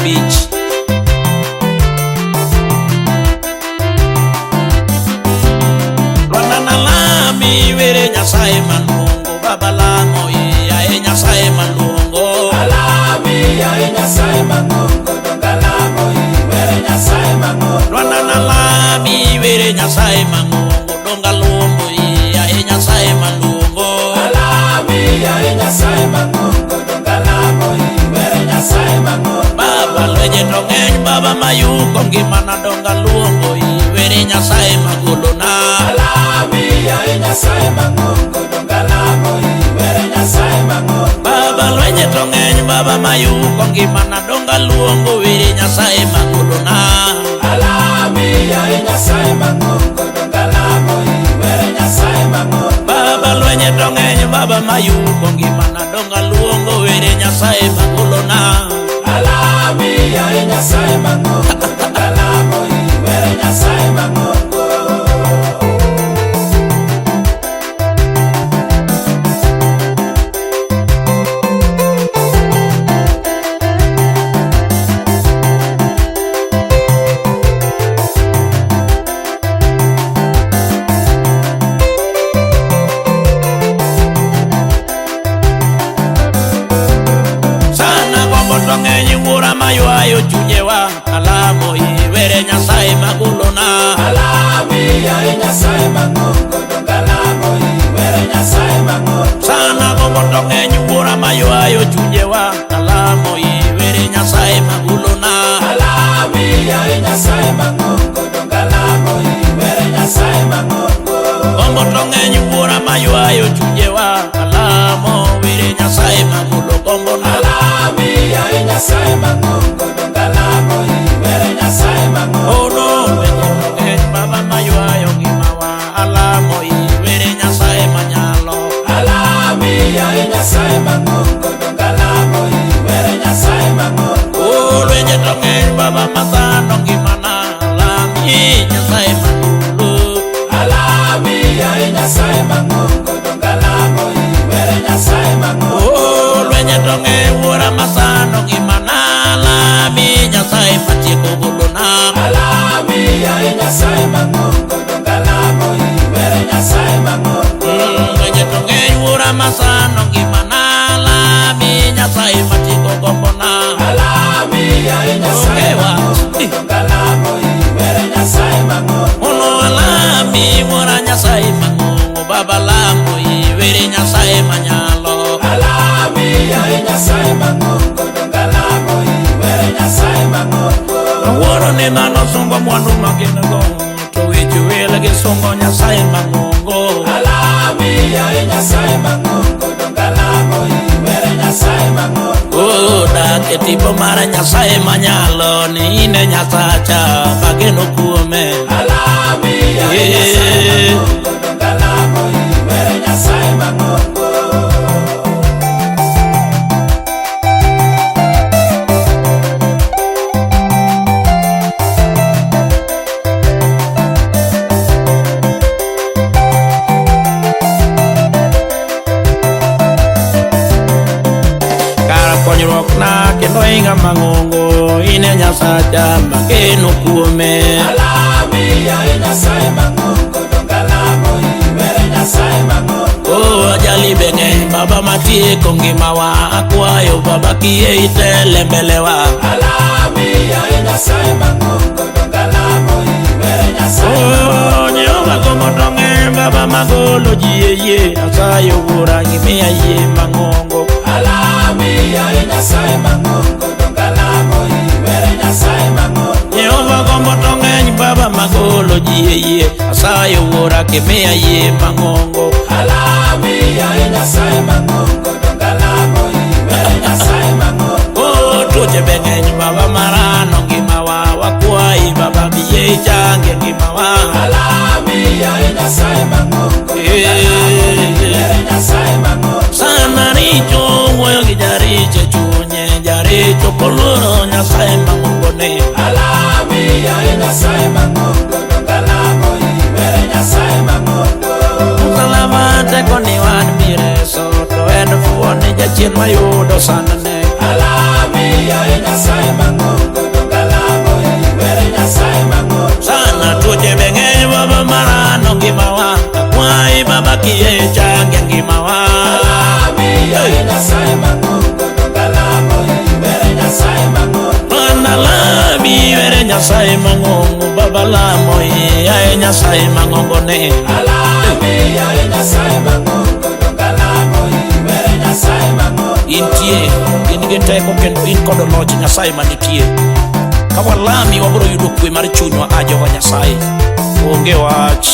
5. Lwanda nalami were Nyasaye maluongo baba lamo yaye Nyasaye maluongo. Alami yaye Nyasaye mang'ongo dongalamo iwere Nyasaye mang'ongo. Lwanda nalami were Nyasaye mang'ongo donga luongo yaye Nyasaye maluongo. Alami yaye Nyasaye mang'ongo dongalamo iwere Nyasaye mang'ongo. Baba lwenje to ng'eny baba mayuko ngimana donga luongo were Nyasaye magolona. Alami yaye Nyasaye mang'ongo dongalamo iwere Nyasaye mang'ongo. Baba lwenje to ng'eny baba mayuko ngimana donga luongo were Nyasaye magolona. Alami yaye Nyasaye mang'ongo dongalamo iwere Nyasaye mang'ongo. Baba lwenje to ng'eny baba mayuko ngimana donga luongo were Nyasaye magolona. Alami yaye Nyasaye mang'ongo dongalamo iwere Nyasaye mang'ongo. Sana gombo to ng'eny wuora maywayo chunyewa alamo iwere Nyasaye magolona. Alami yaye Nyasaye mang'ongo dongalamo iwere Nyasaye mang'ongo. Sana gombo to ng'eny wuora maywayo chunyewa alamo iwere Nyasaye magolona. Alami yaye Nyasaye mang'ongo dongalamo iwere Nyasaye mang'ongo. Gombo to ng'eny wuora maywayo chunyewa alamo were Nyasaye magolo gombona. Alami yaye Nyasaye mang'ongo dongalamo iwere Nyasaye mang'ongo. Ono lwenje to ng'eny baba maywayo ngimawa alamo iwere Nyasaye manyalo. Alami yaye Nyasaye mang'ongo dongalamo iwere Nyasaye mang'ongo. O lwenje to ng'eny baba masando ngimana alami Nyasaye magolo. Alami yaye Nyasaye mang'ongo dongalamo iwere Nyasaye mang'ongo. O lwenje to ng'eny wuora masando ngimana alami Nyasaye matieko golona. Alami yaye Nyasaye mang'ongo dongalamo iwere Nyasaye mang'ongo. Lwenje to ng'eny wuora masando ngimana alami Nyasaye matieko gombona. Alami yaye Nyasaye Onge wach. mang'ongo dongalamo iwere Nyasaye mang'ongo. Ono alami wuora Nyasaye mang'ongo baba lamo iwere Nyasaye manyalo. Alami yaye Nyasaye mang'ongo dongalamo iwere Nyasaye mang'ongo. Wuoro ne dhano sungo mwandu ma gin go to weche wil gi sungo Nyasaye mang'ongo. Alami yaye Nyasaye mang'ongo dongalamo iwere Nyasaye mang'ongo. O dak e tipo mar Nyasaye manyalo ni in e Nyasacha mageno kuome. Alami yaye Nyasaye mang'ongo dongalamo iwere Nyasaye mang'ongo. Kar konyruok na kendo inga mang'ongo in e Nyasacha mageno kuome. Alami yaye Nyasaye mang'ongo dongalamo iwere Nyasaye mang'ongo. O ajali be ng'eny baba matieko ngimawa akwayo baba kiyie itele mbelewa. Alami yaye Nyasaye mang'ongo dongalamo iwere Nyasaye mang'ongo. O Jehova gombo to ng'eny baba magolo ji e yie asayo wuora imiya yie mang'ongo. Alami yaye Nyasaye mang'ongo dongalamo iwere Nyasaye mang'ongo. Jehova gombo to ng'eny baba magolo ji e yie asayo wuora kimiya yie mang'ongo. Alami yaye Nyasaye mang'ongo dongalamo iwere Nyasaye mang'ongo. O tuoche be ng'eny baba marano ngimawa wakwayi baba biyie ichange ngimawa. Alami yaye Nyasaye mang'ongo dongalamo iwere Nyasaye mang'ongo. Sana richo wuoyo gi jaricho e chunye jaricho koluoro Nyasaye mang'ongo ne. Alami yaye Nyasaye mang'ongo dongalamo iwere Nyasaye mang'ongo. Msalaba teko ni wan mireso to en fuo ni jachien mayudo sandne. Alami Yaye Nyasaye mang'ongo dongalamo iwere Nyasaye mang'ongo. Sana tuoche be ng'eny baba marano ngimawa. Akwayi baba kiyie change ngimawa. Alami yaye Nyasaye mang'ongo dongalamo iwere Nyasaye mang'ongo. Mana lami were Nyasaye mang'ongo baba lamo yaye Nyasaye mang'ongo ne. Alami yaye Nyasaye mang'ongo dongalamo iwere Nyasaye mang'ongo. Intie, in gi teko kendo in kod loch Nyasaye manitie. Ka walami wabiro yudo kwe mar chunywa a Jehova Nyasaye. Onge wach.